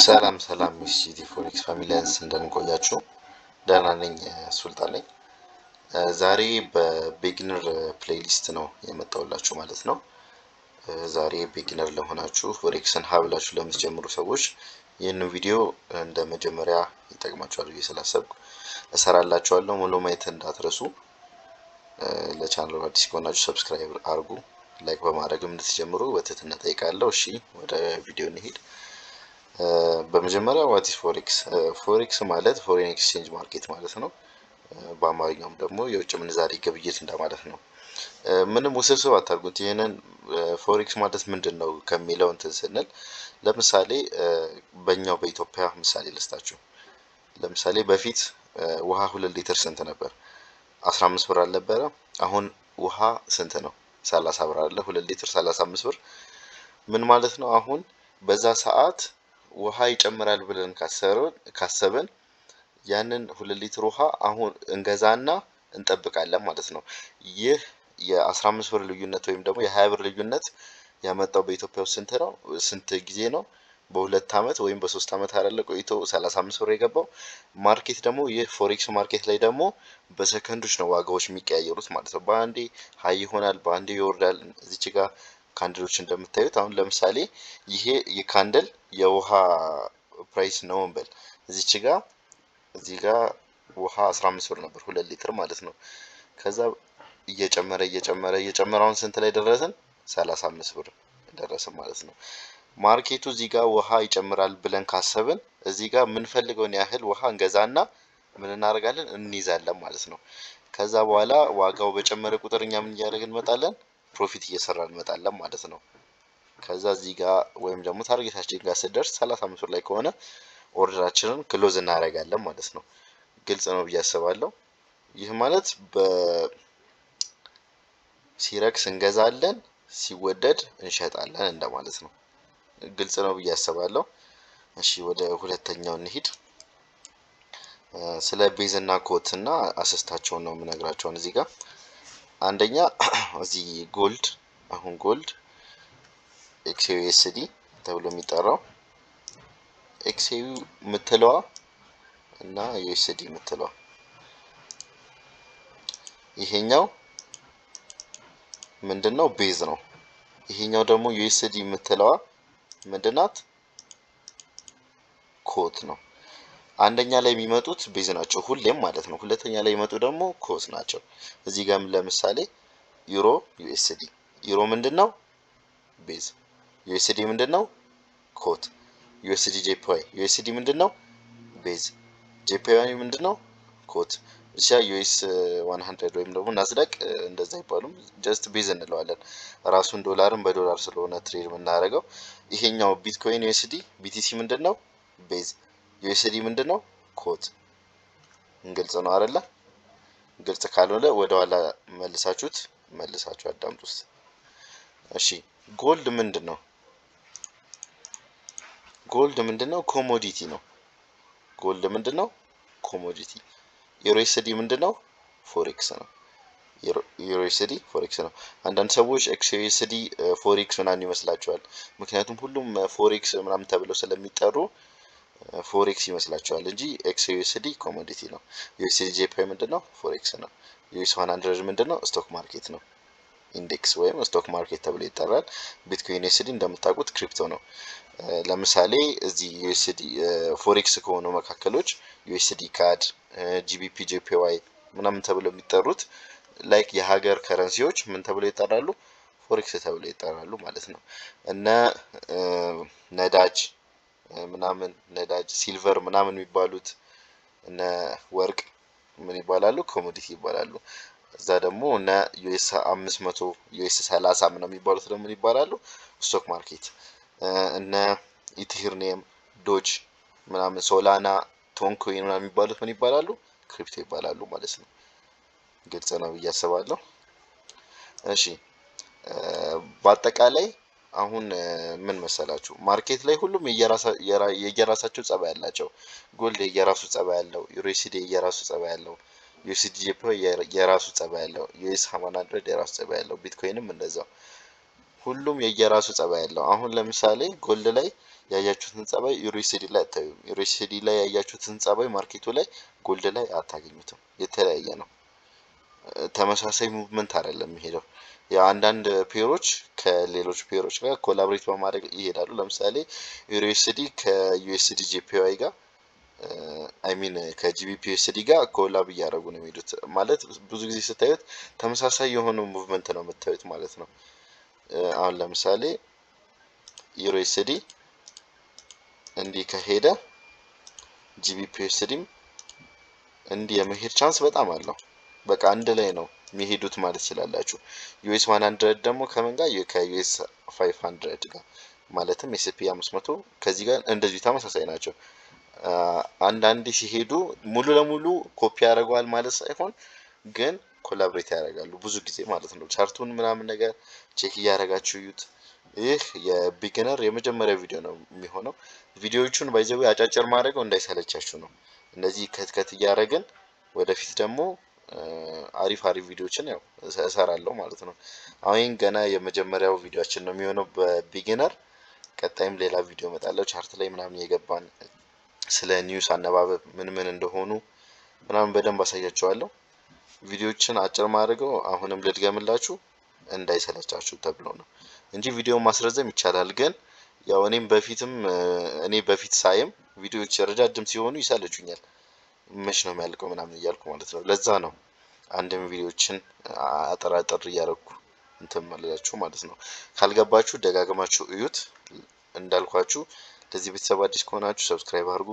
ሰላም ሰላም ሚስ GT Forex familians፣ እንደምን ቆያችሁ? ደህና ነኝ፣ ሱልጣን ነኝ። ዛሬ በ beginner playlist ነው የመጣሁላችሁ ማለት ነው። ዛሬ beginner ለሆናችሁ፣ forex ን ሀ ብላችሁ ለምትጀምሩ ሰዎች ይህንን ቪዲዮ እንደ መጀመሪያ ይጠቅማችኋል ብዬ ስላሰብኩ እሰራላችኋለሁ። ሙሉ ማየት እንዳትረሱ። ለቻናሉ አዲስ ከሆናችሁ subscribe አድርጉ፣ like በማድረግም እንድትጀምሩ በትህትና ጠይቃለሁ። እሺ፣ ወደ ቪዲዮ እንሂድ። በመጀመሪያ what is forex? Forex ማለት foreign exchange market ማለት ነው። በአማርኛውም ደግሞ የውጭ ምንዛሪ ግብይት እንደማለት ነው። ምንም ውስብስብ አታርጉት። ይህንን forex ማለት ምንድን ነው ከሚለው እንትን ስንል ለምሳሌ በእኛው በኢትዮጵያ ምሳሌ ልስጣችሁ። ለምሳሌ በፊት ውሃ 2 ሊትር ስንት ነበር? 15 ብር አልነበረ? አሁን ውሃ ስንት ነው? 30 ብር አለ። 2 ሊትር 35 ብር። ምን ማለት ነው? አሁን በዛ ሰዓት ውሃ ይጨምራል ብለን ካሰብን ያንን 2 ሊትር ውሃ አሁን እንገዛና እንጠብቃለን ማለት ነው። ይህ የ15 ብር ልዩነት ወይም ደግሞ የ20 ብር ልዩነት ያመጣው በኢትዮጵያ ውስጥ ስንት ነው? ስንት ጊዜ ነው? በ2 አመት ወይም በ3 አመት አይደለ ቆይቶ 35 ብር የገባው? Market ደግሞ ይህ forex market ላይ ደግሞ በሰከንዶች ነው ዋጋዎች የሚቀያየሩት ማለት ነው። በአንዴ high ይሆናል፣ በአንዴ ይወርዳል። እዚች ጋር candle ኦች እንደምታዩት አሁን ለምሳሌ ይሄ የ candle የውሃ price ነው እንበል። እዚች ጋር እዚህ ጋር ውሃ 15 ብር ነበር 2 ሊትር ማለት ነው። ከዛ እየጨመረ እየጨመረ እየጨመረ አሁን ስንት ላይ ደረስን? 35 ብር ደረስን ማለት ነው። Market ኡ እዚህ ጋር ውሃ ይጨምራል ብለን ካሰብን እዚህ ጋር የምንፈልገውን ያህል ውሃ እንገዛና ምን እናደርጋለን? እንይዛለን ማለት ነው። ከዛ በኋላ ዋጋው በጨመረ ቁጥር እኛ ምን እያደረግን እንመጣለን? Profit እየሰራን እንመጣለን ማለት ነው። ከዛ እዚህ ጋር ወይም ደግሞ target ኣችን ጋር ስደርስ 35 ብር ላይ ከሆነ order ኣችንን close እናደርጋለን ማለት ነው። ግልጽ ነው ብዬ አስባለሁ። ይህ ማለት ሲረክስ እንገዛለን፣ ሲወደድ እንሸጣለን እንደማለት ነው። ግልጽ ነው ብዬ አስባለሁ። እሺ፣ ወደ ሁለተኛው እንሂድ። ስለ base እና quote እና asset ኣቸውን ነው የምነግራችሁ እዚህ ጋር። አንደኛ እዚህ gold፣ አሁን gold XAUUSD ተብሎ የሚጠራው XAU የምትለዋ እና USD የምትለዋ፣ ይሄኛው ምንድን ነው? Base ነው። ይሄኛው ደግሞ USD የምትለዋ ምንድናት? Quote ነው። አንደኛ ላይ የሚመጡት base ናቸው ሁሌም ማለት ነው። ሁለተኛ ላይ የሚመጡ ደግሞ quote ናቸው። እዚህ ጋርም ለምሳሌ Euro USD፣ ዩሮ ምንድን ነው? Base። USD ምንድን ነው? Quote። USD JPY፣ USD ምንድን ነው? Base። JPY ምንድን ነው? Quote። ብቻ US 100 ወይም ደግሞ ናዝዳቅ እንደዛ አይባሉም። Just base እንለዋለን። ራሱን ዶላርን በዶላር ስለሆነ trade የምናደርገው። ይሄኛው ቢትኮይን USD፣ BTC ምንድን ነው? Base። USD ምንድን ነው? Quote። ግልጽ ነው አይደለ? ግልጽ ካልሆነ ወደ ኋላ መልሳችሁት መልሳችሁ አዳምጡት። እሺ፣ gold ምንድን ነው? Gold ምንድን ነው? Commodity ነው። Gold ምንድን ነው? Commodity። EURUSD ምንድን ነው? Forex ነው። EURUSD forex ነው። አንዳንድ ሰዎች XAUUSD forex ምናምን ይመስላቸዋል። ምክንያቱም ሁሉም forex ምናምን ተብለው ስለሚጠሩ forex ይመስላቸዋል እንጂ XAUUSD commodity ነው። USD JPY ምንድን ነው? Forex ነው። US 100 ምንድን ነው? Stock market ነው። Index ወይም stock market ተብሎ ይጠራል። ቢትኮይን USD እንደምታውቁት crypto ነው። ለምሳሌ እዚህ USD forex ከሆኑ መካከሎች USD CAD፣ GBP JPY ምናምን ተብለው የሚጠሩት like የሀገር currency ዎች ምን ተብለው ይጠራሉ? Forex ተብለው ይጠራሉ ማለት ነው። እነ ነዳጅ ምናምን፣ ነዳጅ፣ silver ምናምን የሚባሉት፣ እነ ወርቅ ምን ይባላሉ? Commodity ይባላሉ። እዛ ደግሞ እነ US 500፣ US 30 ምናምን የሚባሉት ደግሞ ምን ይባላሉ? Stock market። እነ Ethereum፣ Doge ምናምን፣ Solana፣ Toncoin ምናምን የሚባሉት ምን ይባላሉ? Crypto ይባላሉ ማለት ነው። ግልጽ ነው ብዬ አስባለሁ። እሺ፣ በአጠቃላይ አሁን ምን መሰላችሁ፣ market ላይ ሁሉም የየራሳቸው ጸባይ ያላቸው። Gold የየራሱ ጸባይ ያለው፣ USD የየራሱ ጸባይ ያለው፣ USD JPY የራሱ ጸባይ ያለው፣ US 100 የራሱ ጸባይ ያለው፣ ቢትኮይንም እንደዛው ሁሉም የየራሱ ጸባይ ያለው። አሁን ለምሳሌ gold ላይ ያያችሁትን ጸባይ EURUSD ላይ አታዩም። EURUSD ላይ ያያችሁትን ጸባይ market ኡ ላይ gold ላይ አታገኙትም። የተለያየ ነው። ተመሳሳይ movement አይደለም የሚሄደው። የአንዳንድ pair ኦች ከሌሎች pair ኦች ጋር collaborate በማድረግ ይሄዳሉ። ለምሳሌ EURUSD ከ USDJPY ጋር፣ I mean ከ GBPUSD ጋር collab እያደረጉ ነው የሚሄዱት። ማለት ብዙ ጊዜ ስታዩት ተመሳሳይ የሆኑ movement ነው የምታዩት ማለት ነው። አሁን ለምሳሌ EURUSD እንዲህ ከሄደ GBPUSD ም እንዲህ የመሄድ chance በጣም አለው። በቃ አንድ ላይ ነው የሚሄዱት ማለት ይችላላችሁ። US 100 ደግሞ ከምን ጋር? ከ US 500 ጋር፣ ማለትም S&P 500 ከዚህ ጋር እንደዚሁ ተመሳሳይ ናቸው። አንዳንዴ ሲሄዱ ሙሉ ለሙሉ ኮፒ ያደርገዋል ማለት ሳይሆን ግን collaborate ያደርጋሉ ብዙ ጊዜ ማለት ነው። Chart ኡን ምናምን ነገር check እያደረጋችሁ እዩት። ይህ የ beginner የመጀመሪያ ቪዲዮ ነው የሚሆነው። ቪዲዮዎቹን by the way አጫጭር ማድረገው እንዳይሰለቻችሁ ነው። እንደዚህ cut cut እያደረግን ወደፊት ደግሞ አሪፍ አሪፍ ቪዲዮዎችን ያው እሰራለሁ ማለት ነው። አሁን ገና የመጀመሪያው ቪዲዮአችን ነው የሚሆነው በ beginner። ቀጣይም ሌላ ቪዲዮ እመጣለሁ። Chart ላይ ምናምን የገባን ስለ news አነባበብ ምን ምን እንደሆኑ ምናምን በደንብ አሳያችኋለሁ። ቪዲዮዎችን አጭር ማድረገው አሁንም ልድገምላችሁ እንዳይሰለቻችሁ ተብሎ ነው እንጂ ቪዲዮ ማስረዘም ይቻላል። ግን ያው እኔም በፊትም እኔ በፊት ሳይም ቪዲዮዎች ረጃጅም ሲሆኑ ይሰለቹኛል። መች ነው የሚያልቀው ምናምን እያልኩ ማለት ነው። ለዛ ነው አንድም ቪዲዮዎችን አጠር አጠር እያደረኩ እንትን ማለላችሁ ማለት ነው። ካልገባችሁ ደጋግማችሁ እዩት። እንዳልኳችሁ ለዚህ ቤተሰብ አዲስ ከሆናችሁ subscribe አድርጉ፣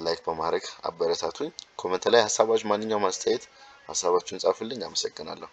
like በማድረግ አበረታቱኝ። Comment ላይ ሀሳባችሁ፣ ማንኛውም አስተያየት ሀሳባችሁን ጻፉልኝ። አመሰግናለሁ።